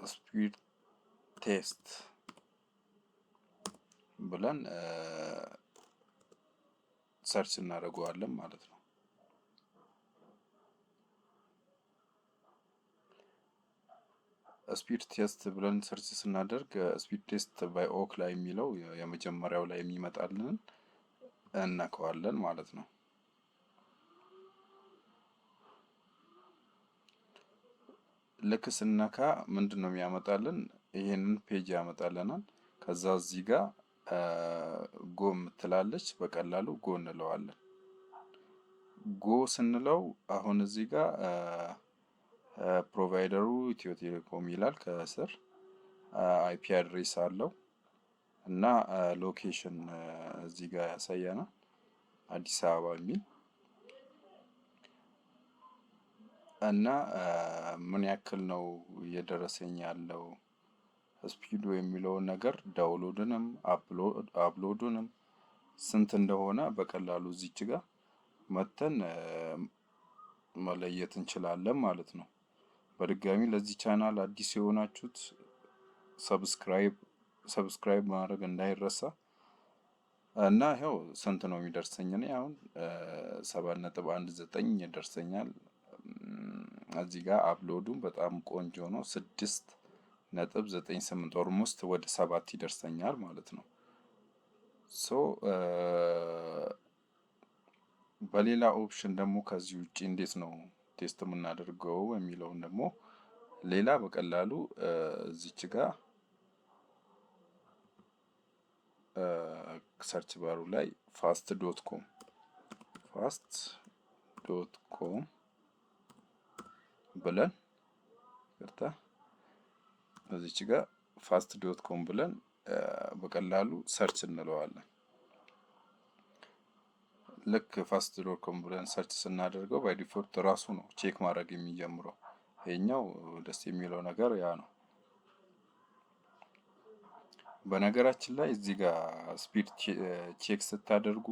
Speed test ብለን search እናደርገዋለን ማለት ነው። Speed test ብለን search ስናደርግ speed test by Ookla የሚለው የመጀመሪያው ላይ የሚመጣልንን እነካዋለን ማለት ነው። ልክ ስነካ ምንድን ነው የሚያመጣልን? ይሄንን page ያመጣልናል። ከዛ እዚህ ጋር go የምትላለች በቀላሉ go እንለዋለን። Go ስንለው አሁን እዚህ ጋር provider ኡ ኢትዮ ቴሌኮም ይላል፣ ከስር IP address አለው እና location እዚህ ጋር ያሳየናል፣ አዲስ አበባ የሚል። እና ምን ያክል ነው እየደረሰኝ ያለው speed ኡ የሚለውን ነገር download ንም upload ኡንም ስንት እንደሆነ በቀላሉ እዚች ጋር መተን መለየት እንችላለን ማለት ነው። በድጋሚ ለዚህ ቻናል አዲስ የሆናችሁት subscribe ማድረግ እንዳይረሳ። እና ይኸው ስንት ነው የሚደርሰኝ? እኔ አሁን 7.19 ይደርሰኛል። እዚህ ጋር upload ኡም በጣም ቆንጆ ነው። 6.98፣ almost ወደ 7 ይደርሰኛል ማለት ነው። So በሌላ option ደግሞ ከዚህ ውጭ እንዴት ነው test የምናደርገው የሚለውን ደግሞ ሌላ በቀላሉ እዚች ጋር search bar ኡ ላይ fast.com ብለን፣ ይቅርታ፣ እዚች ጋር fast.com ብለን በቀላሉ search እንለዋለን። ልክ fast.com ብለን search ስናደርገው by default ራሱ ነው check ማድረግ የሚጀምረው። ይሄኛው ደስ የሚለው ነገር ያ ነው። በነገራችን ላይ እዚህ ጋር speed check ስታደርጉ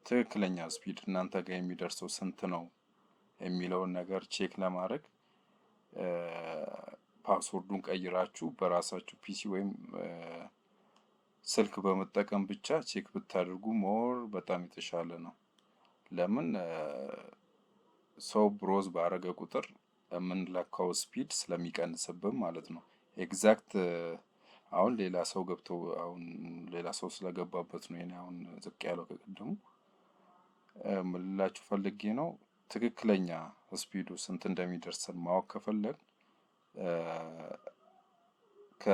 ትክክለኛ speed እናንተ ጋር የሚደርሰው ስንት ነው የሚለውን ነገር check ለማድረግ password ኡን ቀይራችሁ በራሳችሁ PC ወይም ስልክ በመጠቀም ብቻ check ብታደርጉ more በጣም የተሻለ ነው። ለምን ሰው browse ባረገ ቁጥር የምንለካው speed ስለሚቀንስብን ማለት ነው። Exact አሁን ሌላ ሰው ገብቶ፣ አሁን ሌላ ሰው ስለገባበት ነው የኔ አሁን ዝቅ ያለው ከቅድሙ። ምን ፈልጌ ነው፣ ትክክለኛ speed ኡ ስንት እንደሚደርሰን ማወቅ ከፈለግ ከ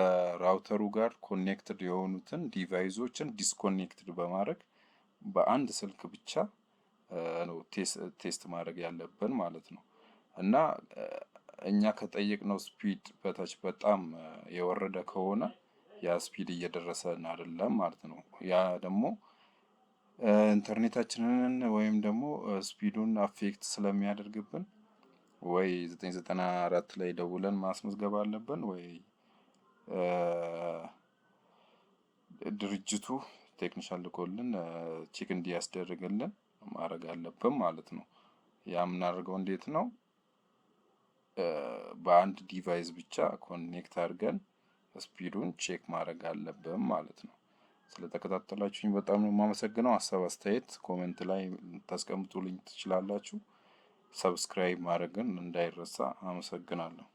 router ኡ ጋር connected የሆኑትን device ኦችን disconnected በማድረግ በአንድ ስልክ ብቻ ነው test ማድረግ ያለብን ማለት ነው። እና እኛ ከጠየቅነው speed በታች በጣም የወረደ ከሆነ ያ speed እየደረሰን አይደለም ማለት ነው። ያ ደግሞ ኢንተርኔታችንን ወይም ደግሞ speed ኡን affect ስለሚያደርግብን ወይ 994 ላይ ደውለን ማስመዝገብ አለብን ወይ ድርጅቱ technician ልኮልን check እንዲያስደርግልን ማድረግ አለብን ማለት ነው። ያ የምናደርገው እንዴት ነው? በአንድ device ብቻ connect አድርገን speed ኡን check ማድረግ አለብን ማለት ነው። ስለተከታተላችሁኝ በጣም ነው የማመሰግነው። ሀሳብ አስተያየት comment ላይ ታስቀምጡልኝ ትችላላችሁ። Subscribe ማድረግን እንዳይረሳ። አመሰግናለሁ።